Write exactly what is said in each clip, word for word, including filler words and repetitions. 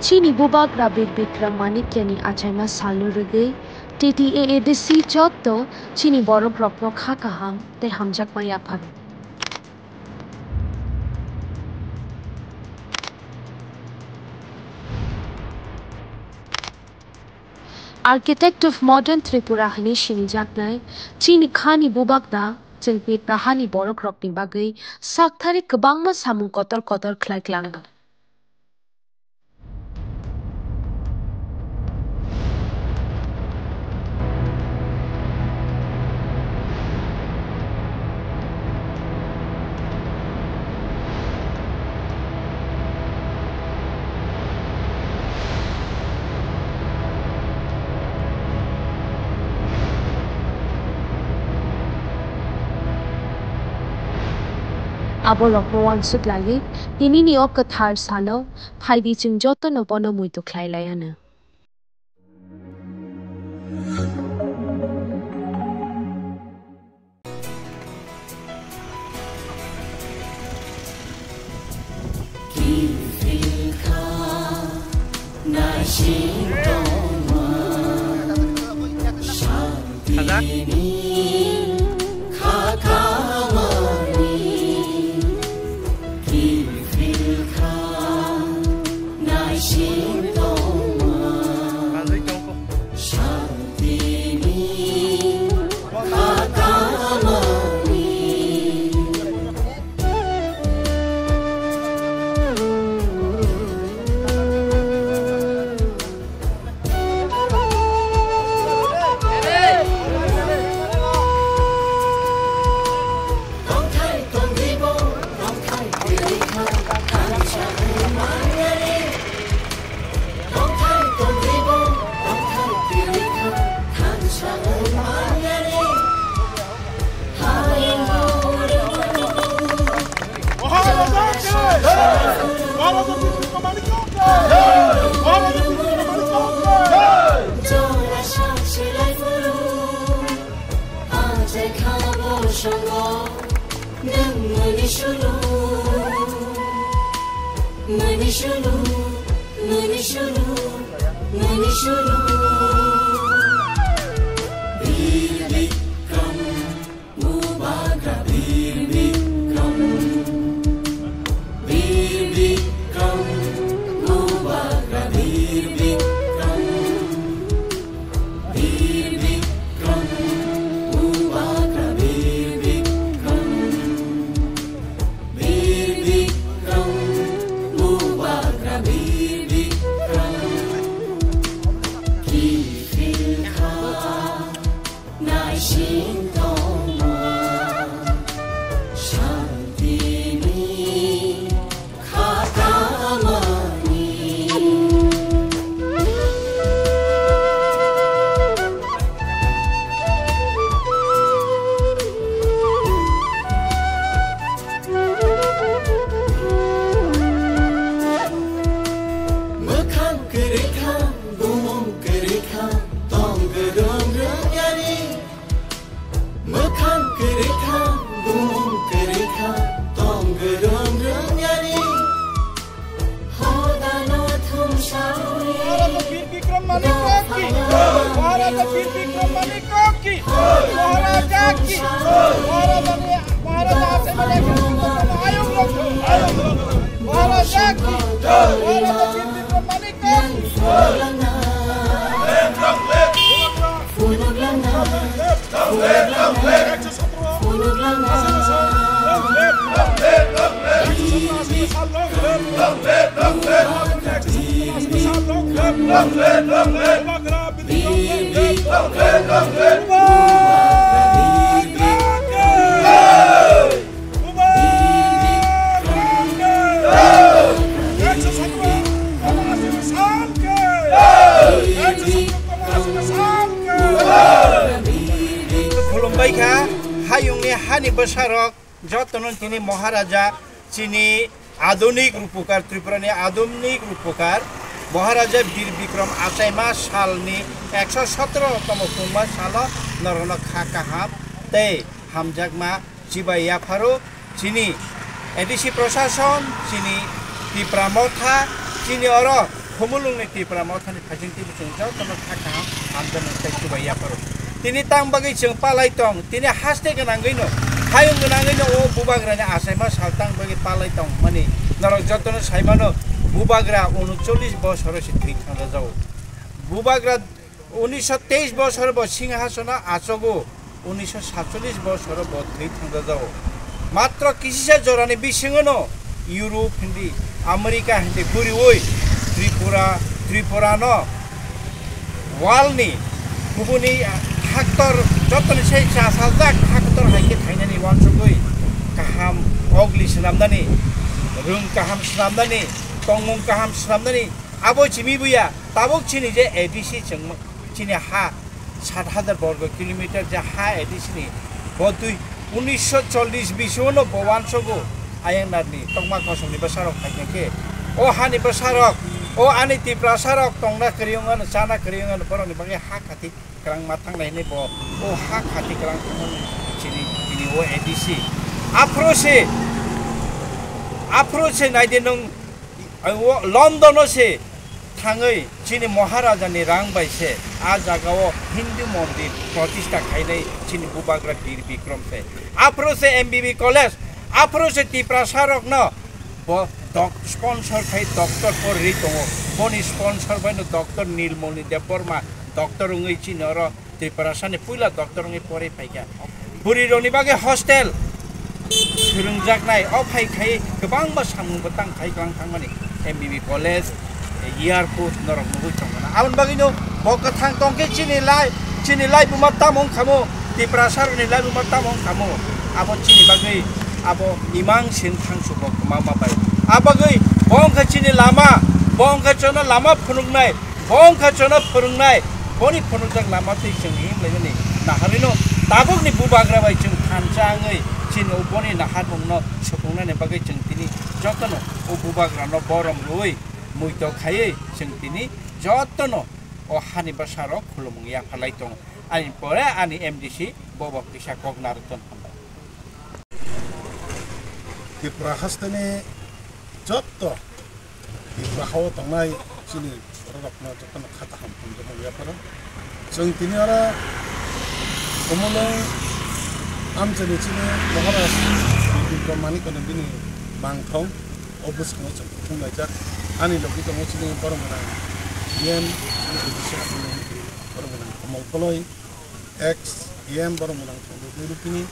Chini Bubagra Bir Bikram Manikyani achaima salno rwgwi T T A A D C jotto chini borok rokno kha kaham tei hamjakma yaphar. Architect of Modern Tripura hwnwi sinijaknai chini khani bubak da chwng Tipra hani borok rokni bagwi sakthari kwbangma samung kotor kotor khlai klango. Aborokno uansuk laiwi, tinini o kwthar salo phaidi chwng jotono bono muitu khlai lai anw. Mwkhang kwrwi kha, bumung kwrwi kha, tong kwrwng rwng yani. Mwkhang kwrwi kha, bumung kwrwi kha, tong kwrwng rwng yani. Hodano thumsawi. Maharaja Bir Bikram Manikya ki. Maharaja Bir Bikram Manikya ki. Maharaja ki. Maharaja ni, Maharaja Asai Manikya ki. Ayung rok. Ayung rok. Maharaja ki. Maharaja Bir Bikram Manikya ki. Khulumbai kha, hayungni hani bwsarok, jotono tini Maharaja, chini adunik rupokar, Tripurani adunik rupokar, Maharaja Bir Bikram achaima salni ekso sotro tomo pungma salo norokno kha kaham tei hamjakma chibai yapharo chini A D C prosason, chini Tipra Motha, chini oro Khumulwngni Tipra Mothani phaising twibo chwng jotono kha kaham hamjakmung tei chubai yapharo. Tini tang bagwi chwng palai tong, tini haste gwnangwino, hayung gwnangwino o bubagrani achaima sal tang bagwi palai tongmani norok jotono saimano, bubagra unochollish bosoro se thwi thangjajago. Bubagra unnisho teis bosor bo singhasono achogo, unnisho satchollish bosoro bo thwi thangjajago. Matro kisisa jorani bisingono Europe hindi, America hindi guriwi Tripura, Tripurano world ni kubuni haktor jotoni sai chasajak haktor hai khe thainani uansugwi kaham ogli swnamnani, rwng kaham swnamnani, tongmung kaham swnamnani abo chimi buya. Tabuk chini je A D C chwng chini ha sat hajar borgo kilometer je ha A D C ni bo twi unnisho chollish bisingono bo uansogo ayang narni tongma kosongni bwsarok phaikha khe o hani bwsarok, o ani Tiprasarok tongna kwrwi wngmano, chana kwrwi wngmano, borokni bagwi ha khati kwrang ma thangnai hinwi bo o ha khati kwrang thangmani chini tini o A D C. Aphuru se, aphuru se naidi nwng, o London o se thangwi chini Maharajani rang bai se a jagao Hindu mondir protista khainai chini bubagra Bir Bikram se. Aphuru se M B B college, aphuru se Tiprasa rokno bo dok-, sponsor khai doctor porwi tongo. Boni sponsor bai no Doctor Nilmoni Debbarma doctor wngwi chini oro Tiprasani puila doctor wngwi porwi phaikha. Bwrwirokni bagwi hostel swrwngjaknai, o phai khai kwbangma samung bwtang khai klang thangmani, M B B college, airport norok nugwi tongmana. Aboni bagwino bo kwthang tongkhe chini lai, chini lai buma tamo wngkhamo, Tiprasarokni lai buma tamo wngkhamo, abo chini bagwi abo imang sin thangsugo kwbangma bai. Abagwi bo wngkha chini lama, bo wngkha chwngno lama phunuknai, bo wngkha chwngno phwrwngnai, boni phunukjak lama twi chwng himlaimani naharwino tabukni bubagra bai chwng thansa wngwi chini o boni naharmungno supungnani bagwi chwng tini jotono o bubagrano borom rwui muitok khaiwi chwng tini jotono o hani bwsarok khulumung yapharlai tongo. Ani pore ani M D C bobo kisa kok narwkton hambai. Tripura hasteni jotto Tripura hao tongnai chini bororokno jotono kha kaham hamjakmung yapharo. Chwng tini oro Khumulwng amchaini chini Maharaj Bikram Manikno bini mangthong o bwskango chwng kuthum laijak. Ani logi tongo chini borok gwnang E M, chini A D C borok gwnang Kamal Koloi, ex E M borok gwnang Songdip Rupini,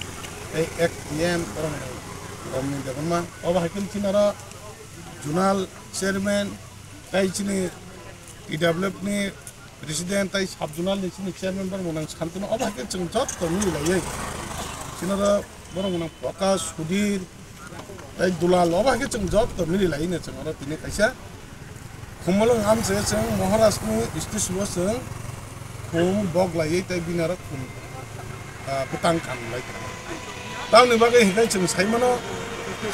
tei ex E M borok gwnang Romni Debbarma. Obo hai khe chini oro zonal chairman tei chini T W F ni president tei sub zonal ni chini chairman borok gwnang Santino. Obo hai khe chwng joto mili laiwi chini oro borok gwnang Prakash, Sudhir, tei Dulal, obo hai khe chwng joto mili laino chwng oro tini kaisa Khumulwng amchaio chwng Maharaj ni stage o chwng khum bok laiwi tei bini aro khum, ah, bwtang kan lai tongo. Tamoni bagwi hinkhe chwng sai mano,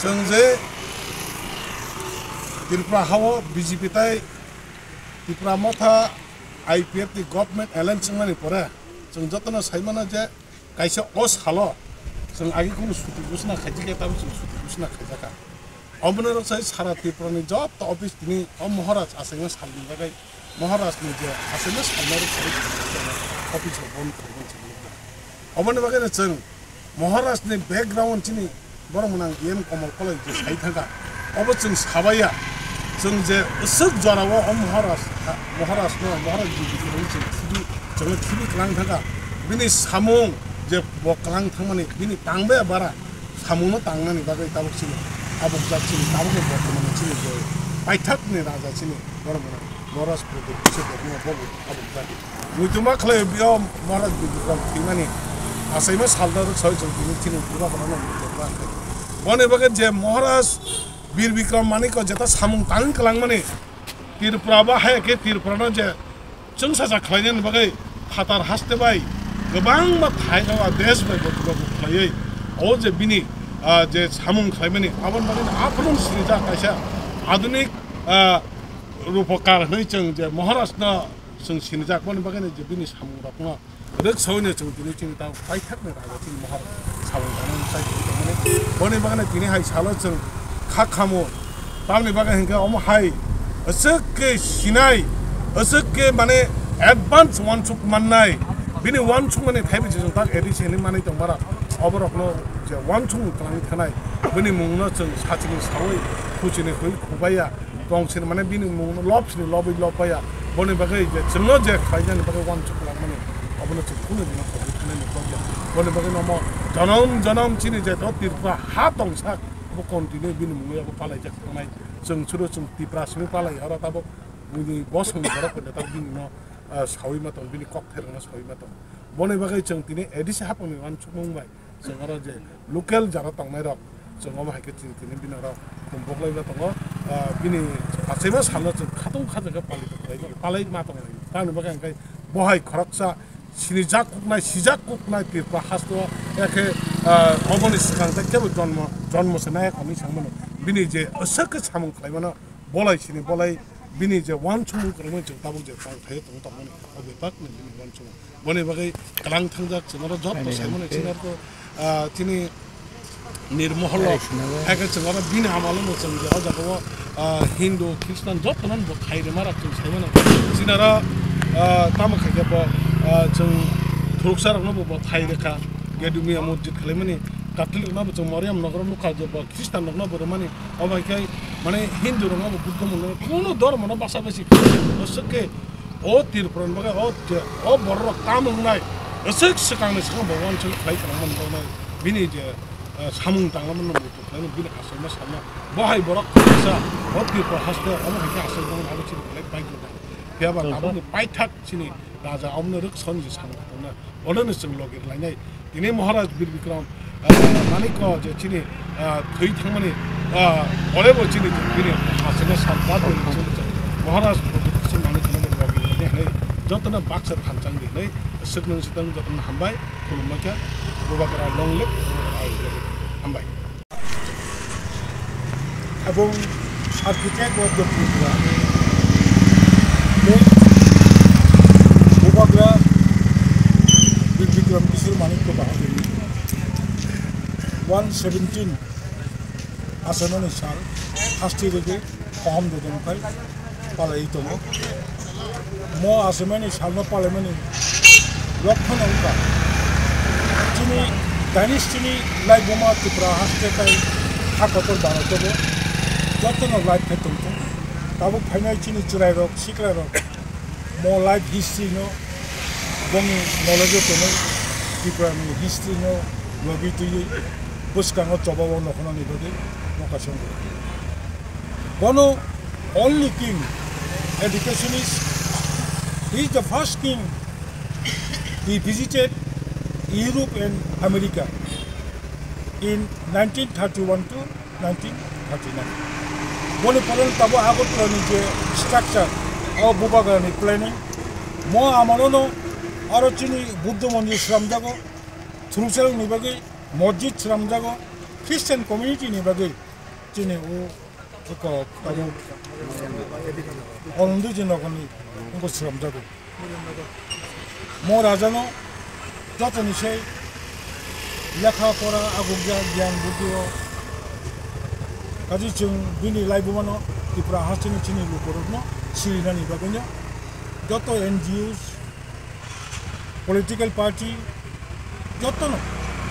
chwng je Tripura hao B J P tei Tripura Motha I P F ni government alliance wngmani pore chwng jotono sai mano je kaisa o salo chwng agi kunu suti gusna khaijak ya, tabuk chwng suti gusna khaijaka. Omono rok sai sara Tripura ni joto office tini o Maharaj achaima salni bagwi, Maharaj ni je achaima salna rok sai office rok bon khaijak. Oboni bagwi no chwng Maharaj ni background chini borok mwnang E M Kamal Koloi je sai thangkha, obo chwng sabaiya. Chwng je bwswk jorao o Maharaj, Maharaj no, Maharaj ji ni chwng khibi, chwng khibi klang thangkha. Bini samung je bo klang thangmani, bini tangbaya bara samungno tangnani bagwi tabuk chini, tabuk jak chini, tabuk ni bortomani chini je paithak ni raja chini borok mwnang Maharaj Pradyut Kishore Debbarma bobo tabuk jak. Muituma khlai bio Maharaj Bikram thwimani achaima salda rok soi chwng tini chini bubagrano muituma khlai. Boni bagwi je Maharaj Bir Bikram Manikko jeta samung tang kwlangmani Tripura ba hai khe Tripura no je chwngsacha khlainani bagwi phatar haste bai kwbangma thai o desh bai bo khlaiwi o je bini, ah, je samung khlaimani aboni bagwi aphuru sinijak kaisa adunik, ah, rupakar hwnwi chwng je Maharaj no chwng sinijak boni bagwi je bini samung rokno rwksaui no chwng tini chini tamo paithakni raja chini Maharaj samung tangmani chai tongmani. Boni bagwi tini hai salo chwng kha khamo, tamni bagwi hinkhe omo hai aswk khe sinai, aswk khe mane advance wansuk mannai, bini wansukmani thaibi se chwng tak A D C hinwi manwi tongmara, oborokno je wansuk twlangwi thanai, bini mungno chwng sachini sawi, khuchini hwi khubaiya, tongsini mane bini mungno lobsini lobwi lobbaiya, boni bagwi je chwngno je khlainani bagwi wansuk twlangmani, obono chwng kunu dino khobwi thanani kokya. Boni bagwi nomo jonom jonom chini je to Tripura ha tongsak, bo continue bini mungwi abo palaijak thangnai. Chwng suro chwng Tipra simi palai oro tabuk bini bosong borok hwnwi tabuk bini no, ah, sawi ma tong, bini kok therwngno sawi ma tong. Boni bagwi chwng tini A D C hapangni wansukmung bai chwng oro je local jara tongnai rok chwng omo hai khe chwng tini bini oro khum boklai ma tongo. Ah, bini achaima salno chwng khatung khajaga palai tong khlai palai ma tong lai. Tamoni bagwi hwnkhe bo hai khoroksa sinijak kuknai, sijak kuknai Tripura haste o, ekhe, ah, oboni swkang tei kebo jonmo, jonmo se nai hwnwi sa mano. Bini je aswk khe samung khlai mano, bolai sini bolai bini je wansukmung kwrwngmani chwng tabuk je tong khaio tong tongmani, o bebak ni bini wansukmung. Boni bagwi kwlang thangjak chwng oro joto sai mano chini oro, ah, chini Nirmoholo, hai khe chwng oro bini amalo no chwng je o jaga o, ah, Hindu, Khristan joto no bo khai rwma rok chwng sai mano. Chini oro, ah, tamo khai khe bo, ah, chwng thuruksa rok no bo, bo khai rwkha, Gedumia mosjid khwlaimani, Catholic rok no bo chwng Mariam nogor nukha je bo Khristan rok no bo rwmani, obo hai khe mane Hindu rok no bo Buddha mono kuno dhormo no basa basi khlai, aswk khe o Tripura ni bagwi o je o borok rok tamo wngnai, aswk swkang ni swkang bo wansuk khlai tongmani bagwi bini je, eh, samung tanglamani muitu khlaimani bini achaima salno. Bo hai borok kisa o Tripura haste omo hai khe achai tongmani abo chini belai paikha. Phiya ba tabukni paithak chini raja omono rwk soni je samung tangna. Onono chwng logi rwlainai. Tini Maharaj Bir Bikram, eh, Manikya je chini, eh, thwi thangmani, eh, pore bo chini bini achaima sal ba tongwi chwng Maharaj Manikya logi rwlainai hwnwi jotono baksa thanchang di hwnwi swknang swknang jotono hambai. Khulumma khe, Bubagra long live, Bubagra long live. Hambai. Ebong architect of the Tripura, Bubagra Bir Bikram Kishore Manikya Bahadur one seventeen achaimani sal, hasti rwgwi, kaham dodon khai palaiwi tongo. Mo achaimani salno palaimani lokhono wngkha chini dynasty ni laibuma Tripura haste tei ha kotor Bharat o bo jotono live khe tongthung. Tabuk phainai chini chwrairok sikrairok mo live history no bongni knowledge o tonwi Tripura ni history no logi twiwi bwskango choba o nokhornani bagwi mo kaisa wngkha. Bono only king, educationist, he is the first king. He visited Europe and America in nineteen thirty-one to nineteen thirty-nine. Boni pore tabo Agartala ni je structure, o Bubagra ni planning, mo amalo no aro chini Buddha mondir sramjago, Thurusal ni bagwi mosjid sramjago, Christian community ni bagwi chini o Eko, tamo, Onondoji nogorni wngkha swnamjago. Mo rajano jotoni se lekha pora agukya giyan buddhi o. Kaji chwng bini laibumano Tripura hasteni chini lukurokno sirinani bagwino joto N G Os, political party, jotono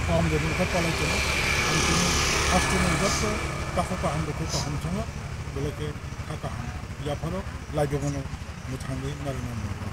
kaham de mungkha palai tongo. Ang tini hasteni joto takhuk kaham, bukhuk kaham tongo, belai khe kha kaham yapharo laibumano mwthangwi narwkna nango.